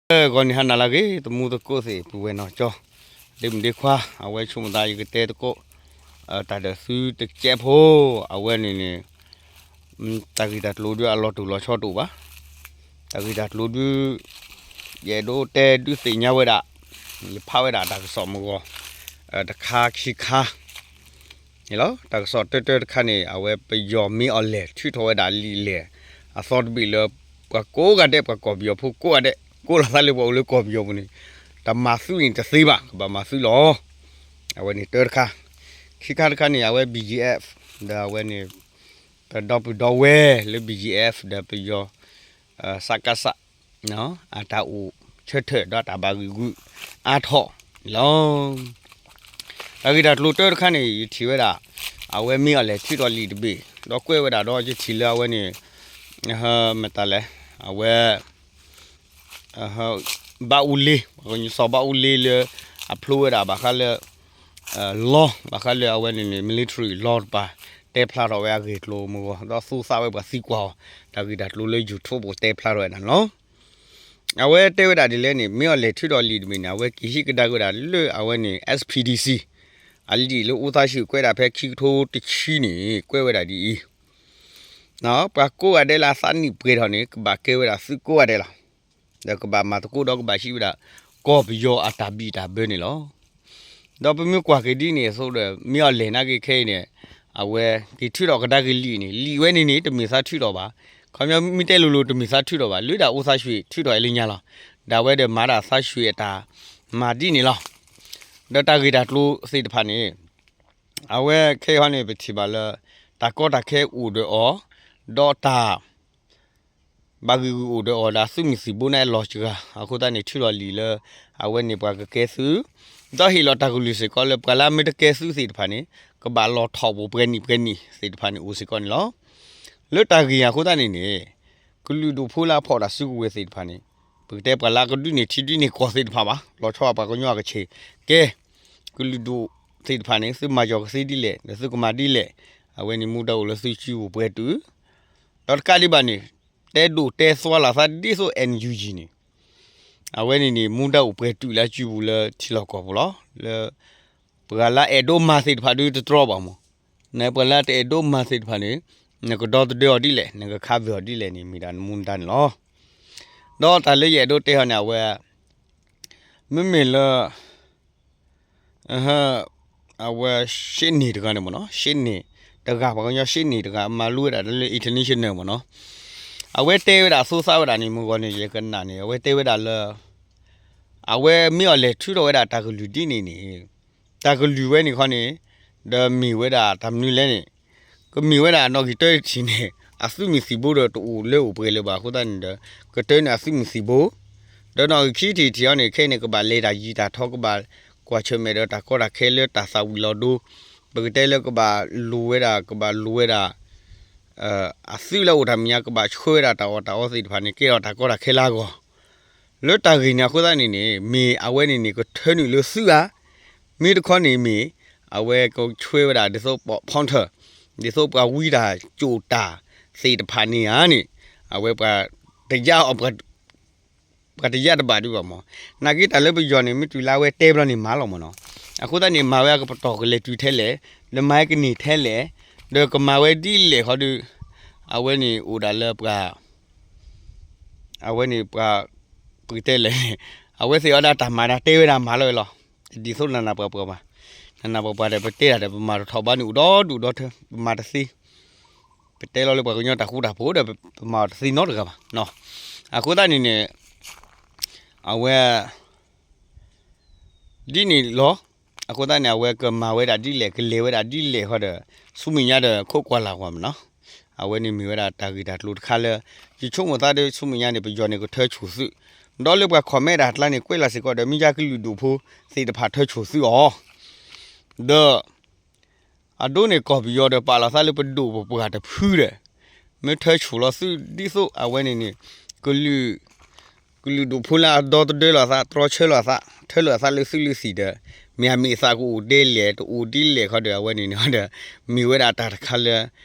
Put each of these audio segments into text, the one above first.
ဂီၤနံၤဟါနၤလၢအဂ့ၤ သမူသကိးသ့ၣ် ပုၢ်ဝဲၢ်နီၢ်ကၠီ ဒ့မုၣ်ဒ့ခွါ အဝဲဆိကမိၣ်သးယကတဲသကိး တၢ်ဒီးသုတကဲးဖိ အဝဲန့ၣ်န့ၣ် တၢ်ဂ့ၢ်တၢ်ကျိၤဒုးအလီၤတူာ်လီၤဆီတအိၣ်ဘၣ်. တၢ်ဂ့ၢ်တၢ်ကျိၤဒုး ယအဲၣ်ဒိးတဲဒုးသ့ၣ်ညါဝဲဒၣ် ယဖးဝဲဒၣ်တၢ်ကစီၣ်မုၢ်ဂီၤ တခါခံခါ န့ၣ်လီၤ. တၢ်ကစီၣ်တၢတၢတခါန့ၣ် အဝဲပယီၤမ့ၢ်အီၤလဲၣ် ထုးထီၣ်ဝဲဒၣ်လံာ်လဲၢ် အသီတဘ့ၣ်လၢ ပှၤကိးဂၤဒဲး ပှၤကီၢ်ပယီၤဖိကိးဂၤဒဲး ကိးလီၤသးလၢပှၤအိၣ်လၢကီၢ်ပယီၤပူၤန့ၣ် တၢ်မၤသုးန့ၣ်တသ့ဘၣ် ကဘၣ်မၤသုးလီၤ. အဝဲန့ၣ်တၢတခါ ခံခါတခါန့ၣ် အဝဲ ဘီၣ်ကၠံအ့ၣ် ဒီးအဝဲန့ၣ် ပဒီပုၢ်ဒီဝဲၢ်လၢ ဘီၣ်ကၠံအ့ၣ် ဒီးပယီၤ စကစ အတၢ်အိၣ်ဆၢထၢၣ်ဒီးတၢ်ဘၣ်ဂံာ်ဂုာ်အါထီၣ်န့ၣ်လီၤ. တၢ်ဂ့ၢ်တၢ်ကျိၤတၢတခါန့ၣ် ယထံၣ်ဝဲဒၣ် အဝဲမ့ၢ်အီၤလဲၣ်ထုးထီၣ်လံာ်တဘ့ၣ် ဒီးကွဲးဝဲဒၣ်ဒီးယထံၣ်လၢအဝဲန့ၣ် မတၤလဲၣ် အဝဲ ဘၣ်အူလ့ စီၤဘၣ်အူလ့လၢ အဖျိဝဲဒၣ်ဘၣ်ဃးလၢ law ဘၣ်ဃးလၢအဝဲန့ၣ်န့ၣ် military law တပၤ တဲဖျါထီၣ်ဝဲအဂ့ၢ်အကျိၤမုၢ်ဂီၤ ဒီးသူသးဝဲပှၤသံကွၢ်အီၤ တၢ်ဂ့ၢ်တၢ်ကျိၤလၢ YouTube ပူၤတဲဖျါထီၣ်ဝဲဒၣ်န့ၣ်လီၤ. အဝဲတဲဝဲဒၣ်ဒ်လဲၣ်န့ၣ် မ့ၢ်အီၤလဲၣ်ထုးထီၣ်လံာ်တဘ့ၣ်န့ၣ် အဝဲက့ၤဟံးကဒါက့ၤဝဲဒၣ်လၢအဝဲန့ၣ် S P D C အလံာ်လၢအိၣ်သးဆူၣ်ကွဲးဒၣ်ဖဲခံကထိတဆံန့ၣ် ကွဲးဝဲဒၣ်ဒ်အံၤ ပှၤကိးဂၤဒဲးလၢအသးနံၣ်ပှဲၤထီၣ်န့ၣ် ကဘၣ်ကဲဝဲဒၣ်သုးကိးဂၤဒဲးလီၤ. ဒီးကဘၣ်မၤသကိးဒီးကဘၣ်ဟံးဝဲဒၣ် ကီၢ်ပယီၤအတၢ်ဘံၣ်တၢ်ဘၢန့ၣ်လီၤ. ဒီးပမ့ၢ်ကွၢ်က့ၤဒ်န့ၣ်အသိးဒီး မ့ၢ်အီၤလဲၣ်နာ်က့ခဲအံၤန့ၣ် အဝဲက့ၤထုးထီၣ်ကဒါက့ၤလံာ်န့ၣ် လံာ်ဝဲန့ၣ်န့ၣ် တမ့ၢ်သးထုးထီၣ်ဘၣ်. ခီပညီမ့ၢ်တဲလိၤလိၤတမ့ၢ်သးထုးထီၣ်ဘၣ် လၢဒၣ်အိၣ်သးဆူၣ်ထုးထီၣ်အဲလၢညါလီၤ. ဒၣ်ဝဲဒီးမၤဒၣ်သးဆူၣ်အတၢ်မၤဒ်န့ၣ်လီၤ. ဒီးတၢ်ဂ့ၢ်တၢ်ကျိၤသ့ၣ်တဖၣ်န့ၣ် အဝဲခဲအံၤန့ၣ် ပထံၣ်ဘၣ်လၢ တၢ်ကီတၢ်ခဲအိၣ်ဒီးအီၤ ဒီးတၢ် ဘၣ်ဂံာ်ဂူာ်အိၣ်ဒီးအီၤဒီးအသုးမုၢ်သံၣ်ဘိန့ၣ်လီၤစှၤ အဃိသတးန့ၣ် ထုးထီၣ်လံာ်လၢ အဝဲန့ၣ်ပှၤကကဲသုး ဒီးဟ့ၣ်လီၤတၢ်ကလုၢ်စ့ၢ်ကီးလၢပှၤလၢအမ့ၢ်တကဲသုးသ့ၣ်တဖၣ်န့ၣ် ကဘၣ်လီၤထီၣ်ပူၤပှဲၤနံၣ်ပှဲၤနံၣ်သ့ၣ်တဖၣ်န့ၣ်အိၣ်စ့ၢ်ကီးန့ၣ်လီၤ. လၢတၢ်ဂ့ၢ်အံၤအဃိသတးန့ၣ်န့ၣ် ကလုာ်ဒူၣ်ဖိလၢအဖီၣ်တၢ်စုကဝဲၤသ့ၣ်တဖၣ်န့ၣ် ပကတဲပှၤလၢအကဒုးန့ၢ်ထံဒုးန့ၢ်ကီၢ်သ့ၣ်တဖၣ်ဘၣ် လီၤဆီပှၤကညီအကဆ့ၣ် ကဲ ကလုာ်ဒူၣ်သ့ၣ်တဖၣ်န့ၣ် သုမၤယီၤကသ့ဒ်လဲၣ် ဒီးသုကမၤဒ်လဲၣ် အဝဲန့ၣ်မူဒါအိၣ်လၢသုစုပူၤပှဲၤတုာ် ဒီးတကးဒံးဘၣ်န့ၣ် တဲဒိၣ်တဲသွါလိာ်သးဒ်သိး N U G န့ၣ် အဝဲန့ၣ်န့ၣ် မူဒါအိၣ်ပှဲၤတုာ်လၢအစုပူၤလၢထံလီၢ်ကီၢ်ပူၤလီၤ. လၢ ပှၤလၢအအဲၣ်ဒိးမၤသ့ၣ်တဖၣ်ဒုးတတြီဘၣ်မး, နပှၤလၢတအဲၣ်ဒိးမၤသ့ၣ်တဖၣ်န့ၣ် နကဒီသဒၢအီၤဒ်လဲၣ် နကခးဘၢအီၤဒ်လဲၣ်န့ၣ် မ့ၢ်ဒၣ်နမူဒါန့ၣ်လီၤ. ဒီးတၢ်လၢယအဲၣ်ဒိးတဲဟီန့ၣ် အဝဲ မ့မ့ၢ်လၢ အဝဲရှ့န့ၢ်တဂၤန့ၣ်မ့ၢ်နီၤ, ရှ့န့ၢ်တဂၤ ပှၤကညီရှ့န့ၢ်တဂၤ မၤလိဝဲဒၣ်လၢ international မ့ၢ်နီၤ, အဝဲတဲဝဲဒၣ်အသိသးဝဲဒၣ်န့ၣ် မုၢ်ဂီၤန့ၣ် ယကနၣ်န့ၣ် အဝဲတဲဝဲဒၣ်လၢ အဝဲမ့ၢ်အီၤလဲၤထုးထီၣ်ဝဲဒၣ်တၢ်ကလုၢ်ဒ်န့ၣ်န့ၣ် တၢ်ကလုၢ်ဝဲန့ၣ်ခီန့ၣ် ဒီးမ့ၢ်ဝဲဒၣ်တၢ်မနုၤလဲၣ်န့ၣ် ကမ့ၢ်ဝဲဒၣ်နီၣ်ဂံၢ်တၢတထံၣ်န့ၣ် အသုးမုၢ်သံၣ်ဘိဒီးတအိၣ်လၢအိၣ်ပှဲၤလၢၤဘၣ်အဃိသတးန့ၣ်ဒီး ကတၢၢ်န့ၢ်အသုးမုၢ်သံၣ်ဘိ ဒီးနီၣ်ဂံၢ်ခံထံၣ်တထံၣ်အံၤန့ၣ် ခဲအံၤန့ၣ် ကဘၣ်လဲၤတၢ်ယံၤတၢ်ထီ ကဘၣ်ကွၢ်ဆၢၣ်မဲာ်ဒီးတၢ်ကီတၢ်ခဲလၢတၢ်သၣ်ဝံၤလီၤဒိ ပကတဲလၢကဘၣ်လိၤဝဲဒၣ် ကဘၣ်လိၤဝဲဒၣ် အသုးလၢအိၣ်တၢ်မဲာ်ညါ ကဘၣ်ဆှၢဝဲဒၣ်တၢ်အီၣ်တၢ်အီသ့ၣ်တဖၣ်န့ၣ် ကဲထီၣ်တၢ်ကီတၢ်ခဲလၢအဂီၢ် လၢတၢ်ဂ့ၢ်န့ၣ်အဃိသတးန့ၣ်န့ၣ် မ့ၢ်အဝဲန့ၣ်န့ၣ် ကထၢနုာ်လၢသုးဧါ, မ့ၢ်တခီန့ၣ်မ့ၢ် အဝဲကဆှၢဝဲဒၣ်ဒ်သိးပီၣ်ဖီထၢၣ် ဒ်သိးပှၤဝံတၢ်ကၠိၣ်တၢ်သ့ၣ်တဖၣ်န့ၣ်ဧါန့ၣ် အဝဲပှၤတယၢ်အီၤ ပှၤတယၢ်တဘၣ်ဒံးဘၣ်မး, နာ်က့တၢ်လၢပယီၤန့ၣ် မ့ၢ်တုၤလၢအဝဲတဲဘျီန့ၣ်မၤလီၤမ့ၢ်နီၤ, အဃိသတးန့ၣ် မၤဝဲအကပတီၢ်ကလဲၤတုၤထဲလဲၣ်, ဒီးမၤဝဲကန့ၢ်ထဲလဲၣ်, ဒီးကမၤဝဲဒ်လဲၣ်ခီဒီး အဝဲန့ၣ်အိၣ်ဒၣ်လၢပှၤ အဝဲန့ၣ်ပှၤ ပကတဲလဲၣ်, အဝဲသ့ၣ်အီၤဒၣ်တၢ်မၤဒၣ်တဲဝဲဒၣ်မၤလီၤဝဲလီၤ, ဒ်သိးနနၢ်ပှၤပှၤဘၣ်, နနၢ်ပှၤပှၤဒီး ပတဲတၢ်ဒီး ပမၤတထီၣ်ဘၣ်န့ၣ်အိၣ်ဒီဒူၣ်ဒီထၢ ပမၤတသ့, ပတဲလီၤလၢပှၤကညီတၢ်ဃူတၢ်ဖိးဒီး ပမၤအီၤတသ့နီတဂၤဘၣ်, အဃိသတးန့ၣ်န့ၣ် အဝဲ ဒ်န့ၣ်လီၤ, အဃိသတးန့ၣ် အဝဲကမၤဝဲဒၣ်ဒ်လဲၣ် ကလဲၤဝဲဒၣ်ဒ်လဲၣ်ဃီဒီး ဆူမဲာ်ညါဒီးခိးကွၢ်လၢ်ကွၢ်မ့ၢ်နီၤ, အဝဲန့ၣ်မ့ၢ်ဝဲဒၣ်တၢ်ဂ့ၢ်တၢ်ကျိၤတခါလၢ ယဆိကမိၣ်သးဒီးဆူမဲာ်ညါန့ၣ် ပယီၤန့ၣ်ကထၢဆိၣ်သုး, ဒီးလၢပှၤ comment တၢ်ကျါန့ၣ် ကွဲးလၢ်စ့ၢ်ကီးဒီး မ့ၢ်ယါကလုာ်ဒူၣ်ဖိသ့ၣ်တဖၣ်ထၢဆိၣ်သုးအီၤ ဒီး အဒိန့ၣ်ကီၢ်ပယီၤဒီးပာ်လီၤသးလၢပဒိၣ်ပပှၢ်တဖုဒီး မ့ၢ်ထၢဆိၣ်လီၤသုးဒ်သိးအဝဲန့ၣ်န့ၣ် ကလုာ် ကလုာ်ဒူၣ်ဖိလၢအဒီသဒၢလိာ်သး တြီဆၢလိာ်သး ထၢလိာ်သးလၢသုးလၢသံၣ်ဒီး မ့ၢ်အမ့ၢ်အသးကအိၣ်ဒ်လဲၣ်တအိၣ်ဒ်လဲၣ်ခီဒီး အဝဲန့ၣ်န့ၣ်ဒီး မ့ၢ်ဝဲဒၣ်တၢ်တခါလၢ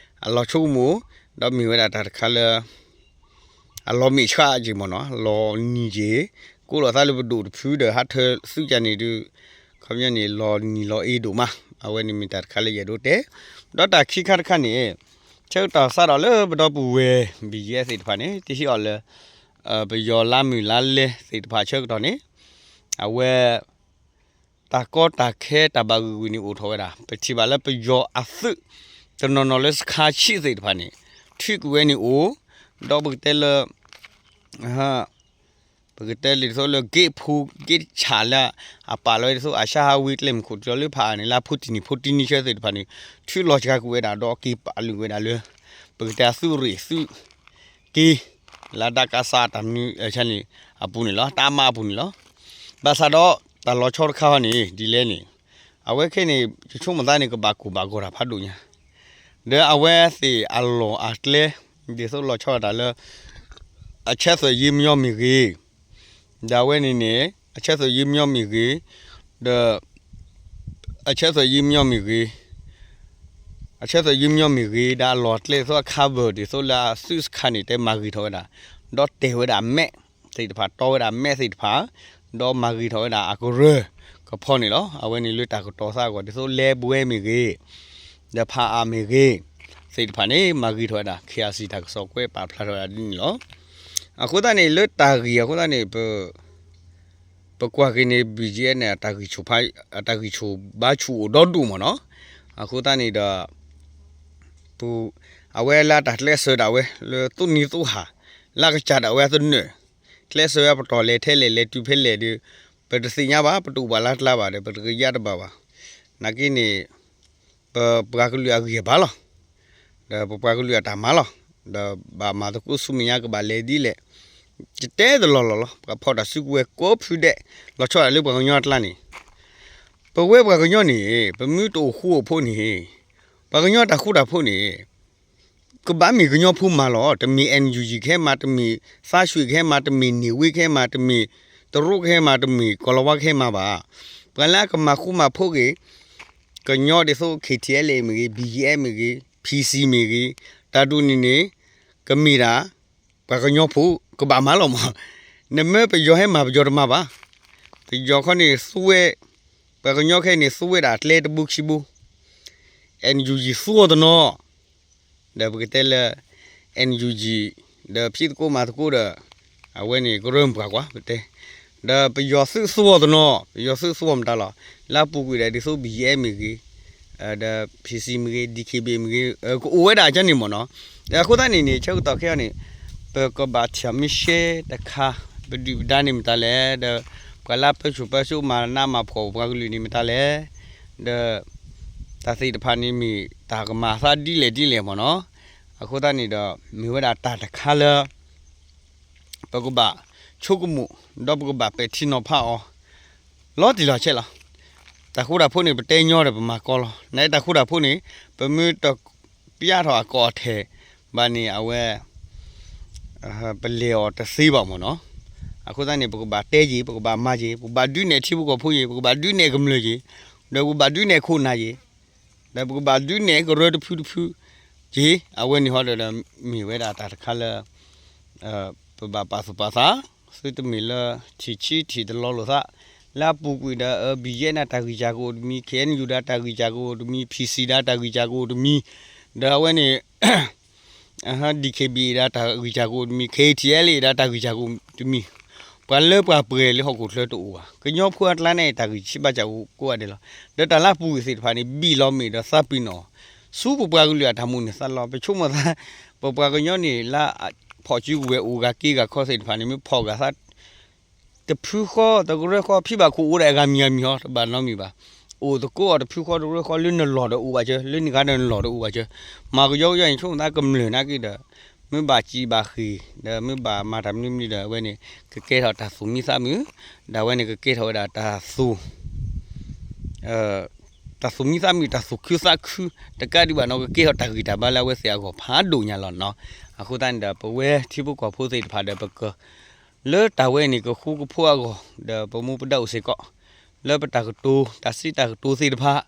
အလီၤဆိကမိၣ် ဒီးမ့ၢ်ဝဲဒၣ်တၢ်တခါလၢ အလီၤမ့ၢ်ဆှးက့ၤမ့ၢ်နီၤ လီၤနံၤက့ၤ ကိးလီၤသးလၢပဒိၣ်တဖုဒီး ဟးထၢသုးကၢန့ၣ်ဒုး ခီပညီန့ၣ် လီၤနံၤလီၤအ့ဒိၣ်မး, အဝဲန့ၣ်မ့ၢ်တၢ်တခါလၢယအဲၣ်ဒိးတဲ, ဒီးတၢ်ခံခါတခါန့ၣ် ဆၢကတီၢ်စးထီၣ်လၢပဒီပုၢ်ဝဲၢ် ဘံၣ်ယဲၢ်သ့ၣ်တဖၣ်န့ၣ် တဟ့ၣ်အီၤလၢ ပယီၤလါမုၢ်လါလဲသ့ၣ်တဖၣ်ဆၢကတီၢ်န့ၣ် အဝဲ တၢ်ကီတၢ်ခဲတၢ်ဘၣ်ဂုာ်ကွံာ်န့ၣ်အိၣ်ထီၣ်ဝဲဒၣ်, ပထံၣ်ဘၣ်လၢပယီၤအသုး တနီၤနီၤလၢစခါဆံးသ့ၣ်တဖၣ်န့ၣ် ထုးကွံာ်ဝဲန့ၣ်အိၣ်, ဒီးပကတဲလၢ ပကတဲလၢဒ်သိးလၢ ဂ့ၢ်ဖူ ဂ့ၢ်ဆးလၢ အပာ်လီၤဝဲဒ်သိး အၡါဟးဝ့ ကျဲမုၢ်ခိၣ် တလီၤလၢဖးအါန့ၣ် လၢဖိတံၢ်နံၤဖိတံၢ်နံၤဆၢသ့ၣ်တဖၣ်န့ၣ် ထုးလီၤစှၤကွံာ်ဝဲဒၣ် ဒီးက့ၤပာ်လုၢ်ဝဲဒၣ်လၢ ပကတဲအသုးရ့ၣ်သုးက့ လၢတၢ်ကးစးတၢ်မနုၤန့ၣ် အပူၤန့ၣ်လီၤ, တၢ်မၤအပူၤန့ၣ်လီၤ. ဘၣ်ဆၣ်ဒီး တၢ်လီၤဆီတခါန့ၣ် ဒ်လဲၣ်န့ၣ် အဝဲခဲန့ၣ် ယဆိကမိၣ်သးန့ၣ် ကဘၣ်ကိၢ်ဘၣ်ဂီၤတၢ်ဖးဒိၣ်ညါ ဒီးအဝဲသ့ၣ်အလီၢ်အကျဲ ဒ်သိးလီၤဆီဒၣ်တၢ်လၢ အဆၢသွဲၣ်ယ့မညီမ့ၢ်ဂ့ၤ, ဒီးအဝဲန့ၣ်န့ၣ် အဆၢသွဲၣ်ယ့မညီမ့ၢ်ဂ့ၤ, ဒီး အဆၢသွဲၣ်ယ့မညီမ့ၢ်ဂ့ၤ, အဆၢသွဲၣ်ယ့မညီမ့ၢ်ဂ့ၤ ဒီးအလီၢ်အကျဲဒ်သိးအ cover ဒ်သိးလၢအသုးစခါန့ၣ် တဲမၤဂ့ၤထီၣ်ဝဲဒၣ်, ဒီးတဲာ်ဝဲဒၣ်မဲးသ့ၣ်တဖၣ် တီဝဲဒၣ်မဲးသ့ၣ်တဖၣ်, ဒီးမၤဂ့ၤထီၣ်ဝဲဒၣ်အကရၢၢ်ကဖီန့ၣ်လီၤ. အဝဲန့ၣ်လၢတၢ်ကတီၤသးအဂီၢ် ဒ်သိးလဲဘွဲမ့ၢ်ဂ့ၤ, ဒီးဖးအါမ့ၢ်ဂ့ၤ သ့ၣ်တဖၣ်န့ၣ် မၤဂ့ၤထီၣ်ဝဲဒၣ် ခ့ၣ်အစံၣ် တၢ်ကစီၣ်ကွဲးပာ်ဖျါထီၣ်ဝဲဒၣ်ဒ်န့ၣ်လီၤ. အဃိသတးန့ၣ် လၢတၢ်ဂ့ၢ်အဃိသတးန့ၣ် ပ ပကွၢ်က့ၤန့ၣ် ဘံၣ်ကၠံၣ်အဲၣ်န့ၣ် အတၢ်ဂံၢ်ဆူၣ်ဘါဆူၣ်အိၣ်ဒီဒူၣ်မ့ၢ်နီၤ. အဃိသတးန့ၣ်ဒီး အဝဲလၢအတၢ်ကျဲးစၢးဒၣ်ဝဲ လၢသိနံၤသိဟါ လၢအကစၢ်ဒၣ်ဝဲအသနၢၣ် ကျဲးစၢးဝဲပတီၢ်လဲၤထဲလဲၣ်လဲၤတုၤဖဲလဲၣ်ဒီး ပတသ့ၣ်ညါဘၣ်, ပတအိၣ်ဘၣ်လၢကျါဘၣ်ဒီး ပတကယၢ်တဘၣ်ဘၣ်. နာ်က့န့ၣ် ပပှၤကလုာ်အဂံၢ်အဘါလီၤ. ဒီးပပှၤကလုာ်အတၢ်မၤလီၤ. ဒီးဘၣ်မၤသကိးဆူမဲာ်ညါကဘၣ်လဲၤဒ်လဲၣ် ကတဲတလီၢ်လီၢ်လီၤ. ပှၤဖီၣ်တၢ်စုကဝဲၤကိးဖုဒဲး လီၤဆီဒၣ်လၢပှၤကညီအကျါန့ၣ် ပဝဲပှၤကညီန့ၣ် ပမ့ၢ်တအိၣ်ဃူအိၣ်ဖိးန့ၣ် ပှၤကညီတၢ်ဃူတၢ်ဖိးန့ၣ် ကဘၣ်မ့ၢ်ကညီဖိမၤလီၤ. တမ့ၢ် NUG ကဟဲမၤ, တမ့ၢ်သးဆှံကဟဲမၤ, တမ့ၢ်န့ၢ်ဝ့ကဟဲမၤ, တမ့ၢ်တရူးကဟဲမၤ, တမ့ၢ်ကီၤလၤဝါကဟဲမၤဘၣ်. ပှၤလၢအကမၤဃူမၤဖိးက့ၤ ကညီဒ်သိး KTLA မ့ၢ်ဂ့ၤ, BGF မ့ၢ်ဂ့ၤ, PC မ့ၢ်ဂ့ၤ, တၢ်ဒ်န့ၣ်န့ၣ် ကမ့ၢ်ဒၣ် ပှၤကညီဖိ ကဘၣ်မၤလီၤမး. နမ့ၢ်ပယီၤဟဲမၤ ပယီၤတမၤဘၣ်. ပယီၤခီန့ၣ်သူဝဲ, ပှၤကညီခဲအံၤန့ၣ် သူဝဲဒၣ်ကျဲတဘိခံဘိ NUG သူအီၤတနီၤ, ဒီးပကတဲလၢ NUG ဒီးဖံးသကိးမၤသကိးဒီး အဝဲန့ၣ်ကရၢမိၢ်ပှၢ်ကွၢ် ပတဲ, ဒီးပယီၤသုးသူအီၤတနီၤ, ပယီၤသုးသူအီၤမတၤလီၤ. လၢအပူၤကွံာ်ဒီးဒ်သိး BGF မ့ၢ်ဂ့ၤ, ဒီး PC မ့ၢ်ဂ့ၤ, DKBA မ့ၢ်ဂ့ၤ, ကအိၣ်ဝဲဒၣ်ကန့ၣ်မ့ၢ်နီၤ. အဃိသတးန့ၣ်န့ၣ် ဆၢကတီၢ်ခဲအံၤန့ၣ် ပကဘၣ်ထံၣ်မ့ၢ်ရှဲတခါ ပဒုၣ်ပဒါန့ၣ်မတၤလဲၣ်, ဒီးပှၤလၢပၢဆူၣ်ပၢစိးမၤနးမၤဖှီၣ်ပှၤကလုာ်န့ၣ်မတၤလဲၣ်, ဒီး တၢ်သ့ၣ်တဖၣ်န့ၣ်မ့ၢ်တၢ်ကမၤသးဒ်လဲၣ်ဒ်လဲၣ်မ့ၢ်နီၤ. အဃိသတးန့ၣ်ဒီး မ့ၢ်ဝဲဒၣ်တၢ်တခါလၢ ပကဘၣ်ဆိကမိၣ် ဒီးပကဘၣ်ပဲာ်ထံနီၤဖးအီၤ လီၤတံၢ်လီၤဆဲးလီၤ. တၢ်ဃူတၢ်ဖိးန့ၣ် ပတဲညီဒီးပမၤကီလီၤ. နတၢ်ဃူတၢ်ဖိးန့ၣ် ပမ့ၢ်တပျၢ်ထီၣ်အကီၢ်အထဲဘၣ်န့ၣ် အဝဲ ပလဲၤအီၤတသ့ဘၣ်မ့ၢ်နီၤ. အဃိသတးန့ၣ် ပကဘၣ်တဲက့ၤ, ပကဘၣ်မၤက့ၤ, ပကဘၣ်ဒုးနဲၣ်ထံဖိကီၢ်ဖိက့ၤ, ပကဘၣ်ဒုးနဲၣ်ကမျၢၢ်က့ၤ, ဒီးပကဘၣ်ဒုးနဲၣ်ခိၣ်နၢ်က့ၤ, ဒီးပကဘၣ်ဒုးနဲၣ်ကရၢတဖုတဖုက့ၤ, အဝဲန့ၣ်ဟီဒီး မ့ၢ်ဝဲဒၣ်တၢ်တခါလၢ ပဘၣ်ပာ်သူၣ်ပာ်သး, သုတမ့ၢ်လၢထံၣ်ဆံးထံၣ်တလီၤလိာ်သး, လၢအပူၤကွံာ်ဒီး BGF န့ၣ်တၢ်ဂံၢ်စၢ်ကအိၣ်တမံၤ, KNU ဒီးတၢ်ဂံၢ်စၢ်ကအိၣ်တမံၤ, PC ဒီးတၢ်ဂံၢ်စၢ်ကအိၣ်တမံၤ, ဒီးအဝဲန့ၣ် DKBA ဒီးတၢ်ဂံၢ်စၢ်ကအိၣ်တမံၤ, KTLA ဒီးတၢ်ဂံၢ်စၢ်ကအိၣ်တမံၤ, ပှၤလၢပှၤပှဲၤလၢဟီၣ်ခိၣ်ချၢတအိၣ်ဘၣ်. ကညီဖိအကျါန့ၣ် တၢ်ဂံၢ်ဆံးဘါစၢ်ကအိၣ်ကိးဂၤဒဲးလီၤ. ဒီးတၢ်လၢအပူၤကွံာ်သ့ၣ်တဖၣ်န့ၣ် ဘံၣ်လီၤမ့ၢ်ဒီးသးပ့ၤနီၣ် ဆူပပှၤကလုာ်အတၢ်မူန့ၣ်သးလီၤ. ပဆိကမိၣ်သး ပပှၤကညီန့ၣ် လၢဖီၣ်စုကဝဲၤအိၣ်ဂၤက့ဂၤခီသ့ၣ်တဖၣ်န့ၣ် မ့ၢ်ဖီၣ်ဂၤသး တဖုဃီတကရၢဃီ ဖံးဘၣ်ခိၣ်အိၣ်ဒီးအဂၤမံၤဂၤမံၤဟီ တဘၣ်နီတမံၤဘၣ်. အိၣ်သကိးအီၤတဖုဃီတကရၢဃီ လၢနလီၢ်ဒီးအိၣ်ဘၣ်စၢၤ, လၢနဂၤဒီးနလီၢ်ဒီးအိၣ်ဘၣ်စၢၤ. မၤကယီကယီန့ၣ် ဆိကမိၣ်သးကမျၢၢ်နာ်က့ဒီး မ့ၢ်ဘၣ်စံးဘၣ်ဃ့ၢ် ဒီးမ့ၢ်ဘၣ်မၤတၢ်မနုၤမနုၤဒီး အဝဲန့ၣ် ကကဲထီၣ်တၢ်သူၣ်မံသးမုာ်, ဒီးအဝဲန့ၣ်ကကဲထီၣ်ဝဲဒၣ်တၢ်သူၣ် တၢ်သူၣ်မံသးမုာ် တၢ်သူၣ်ခုသးခု တကးဒံးဘၣ်နီၤ ကကဲထီၣ်တၢ်ဂံၢ်တၢ်ဘါလၢအဝဲသ့ၣ်အဂီၢ်ဖးဒိၣ်ညါလီၤနီၤ. အဃိသတးန့ၣ်ဒီး ပဝဲထံဖိကီၢ်ဖိသ့ၣ်တဖၣ်ဒီး ပက လၢတၢ်ဝဲန့ၣ် ကဃူကဖိးအဂီၢ် ဒီးပမူပဒါအိၣ်စ့ၢ်ကီး လၢပတၢ်ကတိၤ တၢ်စံးတၢ်ကတိၤသ့ၣ်တဖၣ်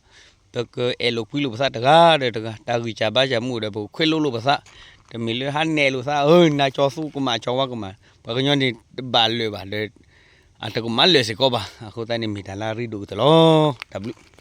ပကအဲၣ်လိာ်ကွံလိာ်ပသးတဂၤဒီးတဂၤ, တၢ်ဂံၢ်စၢ်ဘါစၢ်မ့ၢ်အိၣ်ဒီး ပကခွဲးလိလိာ်ပသး, တမ့ၢ်လၢဟးနဲၣ်လိာ်သး အၢ နၤကၠီသူကမၣ်ကၠီဝါကမၣ်, ပှၤကညီန့ၣ်တဘၣ်လၢာ်ဘၣ်ဒီး အတကမၤလၢာ်စ့ၢ်ကီးဘၣ်. အဃိသတးန့ၣ်မ့ၢ်တၢ်လၢအရ့ဒိၣ်ကတၢၢ်လီၤ. တၢ်ဘျုး